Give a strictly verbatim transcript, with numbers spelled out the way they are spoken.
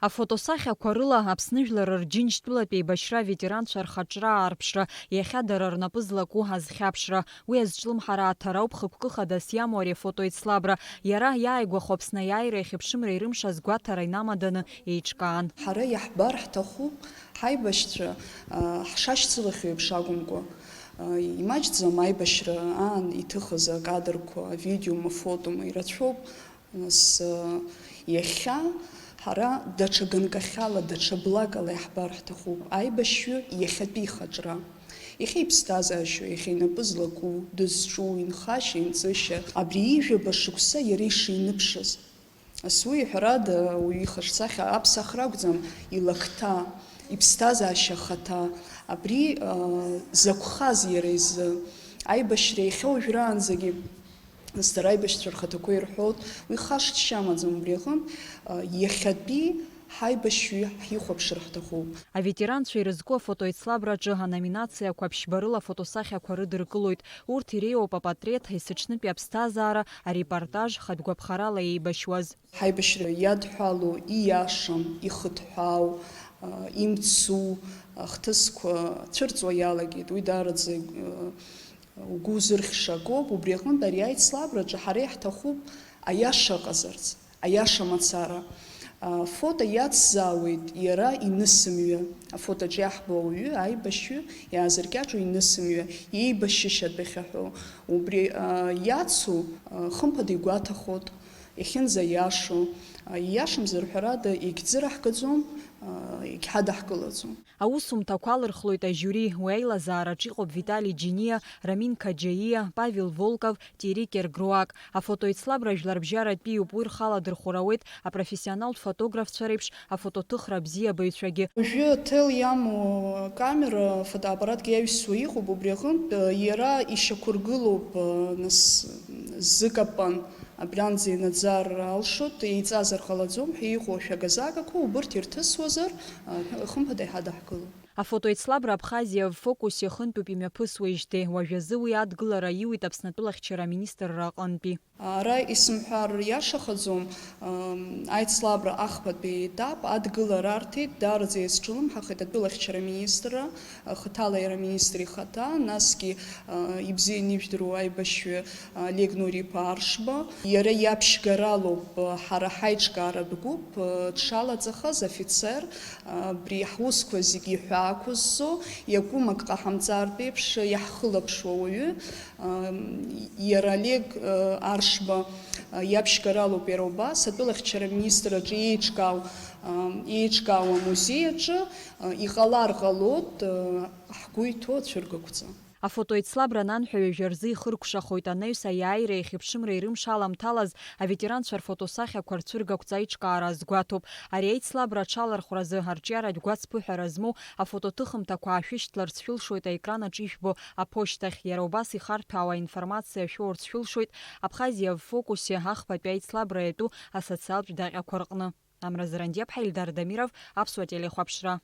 Афотосахьақәа рыла Аԥсны жәлар рџьынџьтәылатә еибашьра аветеранцәа рхаҿра аарԥшра, иахьа дара рнапы злаку азхьаԥшра, уи азҿлымҳара аҭара ауп хықәкы хадас иамоу ари афотоеицлабра. Иара иааигәахо Аԥсны аиааира иахьыԥшымреи рымш азгәаҭара инамаданы еиҿкаан. Ҳара иаҳбар ҳҭахуп ҳаибашьцәа, а, ҳшашьцылахьоу еиԥш акәымкәа. А, имаҷӡам аибашьра аан иҭыхыз акадрқәа, авидеома, афотома, ирацәоуп. Нас, э, иахьа ҳара даҽа ганкахьала, даҽа блакала иаҳбар ҳҭахуп аибашьҩы иахьатәи ихаҿра. Иахьа иԥсҭазаашьоу, иахьа инапы злаку, дызҿу, инхашьа, инҵышьа, абри ижәаба шықәса иара ишиныԥшыз. Ас уи, ҳәарада, уаҩы ихаҿсахьа аԥсахра акәӡам, илакҭа, иԥсҭазаашьа ахаҭа, абри, э, закәхаз иара изы. Аибашьра иахьа уажәраанӡагьы Нас дара аибашьцәа рхаҭақәа ирҳәоит, уи хашҭшьа амаӡам, убри аҟынтә, а, иахьатәи ҳаибашьҩы ҳихәаԥшыр ҳҭахуп. Аветеранцәа ирызку афотоеицлабраҿы аноминациақәа ԥшьба рыла афотосахьақәа рыдыркылоит. Урҭ иреиуоуп апатреҭ, есыҽнытәи аԥсҭазаара, арепортаж, хатә гәаԥхарала еибашьуаз. Ҳаибашьра иадҳәалоу, ииашам, ихыҭҳәаау, а, имцу ахҭысқәа цәырҵуа иалагеит. Уи даараӡа, а, угәы узырхьша акоуп, убри аҟынтә ари аицлабраҿы ҳара иаҳҭахуп аиаша ыҟазарц, аиаша мацара. Афото иацзаауеит иара инысымҩа, афотоаҿ иаҳбо ауаҩы, аибашьҩы иаазыркьаҿу инысымҩа, иеибашьышьатә иахьаҳәо. Убри, а, иацу, а, хымԥада игәаҭахоит, иахьынӡаиашоу, а, ииашамзар, ҳәарада, егьӡыраҳгаӡом, а, егьҳадаҳкылаӡом. Аусумҭақәа алырхлоит ажьури, уи аилазаараҿ иҟоуп Витали Џьениа, Рамин Қаџьаиа, Павел Волков, Тиери Кергруак. Афотоеицлабра жәларбжьаратәиуп, уи рхы аладырхәыр ауеит апрофессионалтә фотографцәа реиԥш афотоҭыхра абзиабаҩцәагьы. Уажәы аҭел иамоу акамера, фотоаппаратк иаҩсуа иҟоуп, убри аҟынтә, э, иара ишьақәыргылоуп, э, нас, зыкапан. Абранӡа инаӡар алшоит, еиҵазар ҟалаӡом ҳәа иҟоу ашәага-загақәа убырҭ ирҭысуазар, а, хымԥада иҳадаҳкылоит. Афотоеицлабра Абхазиа в фокусе хынтәуп имҩаԥысуеижьҭеи, уажәазы уи адгылара иуит Аԥсны атәылахьчара аминистрра аҟынтәи. Ара исымҳәар иашахаӡом, ам, аицлабра ахԥатәи етап адгылара арҭеит, даараӡа иазҿлымҳахеит атәылахьчара аминистрра, Хаҭала иара аминистр ихаҭа, насгьы, а, ибзианы ижәдыруа аибашьҩы, а, Олег Нури-иԥа Аршба. Иара иаԥшьгаралоуп, а, ҳара ҳаиҿкааратә гәыԥ, а, дшалаҵахаз афицер, а, абри ҳусқәа зегьы иҳәаақәызҵо, иакәым ак ҟаҳамҵартә еиԥш иаҳхылаԥшуа уаҩы. А, иара Олег, а, Аршба, а, иаԥшьгаралоуп иара убас, атәылахьчара аминистрраҿы еиҿкаау, а, еиҿкаау амузеи аҿы, а, иҟалар ҟалоит, а, Ҳгәы иҭоу ацәыргақәҵа. Афотоеицлабра ананҳәа ҩажәа рзы ихыркәшахоит анаҩс аиааира иахьыԥшымреи рымш аламҭалаз аветеранцәа рфотосахьақәа рцәыргақәҵа аиҿкаара азгәаҭоуп. Ари аицлабра аҽалархәразы арҿиаратә гәацԥыҳәара змоу афотоҭыхымҭақәа аашәышьҭларц шәылшоит аекран аҿы ишәбо аԥошьҭахь. Иара убас ихарҭәаауа аинформациа шәоурц шәылшоит Абхазиа в фокусе ахԥатәи аицлабра иатәу асоциалтә даҟьақәа рҟны. Амра Зарандиаԥҳа, Ельдар Дамиров, Аԥсуа телехәаԥшра.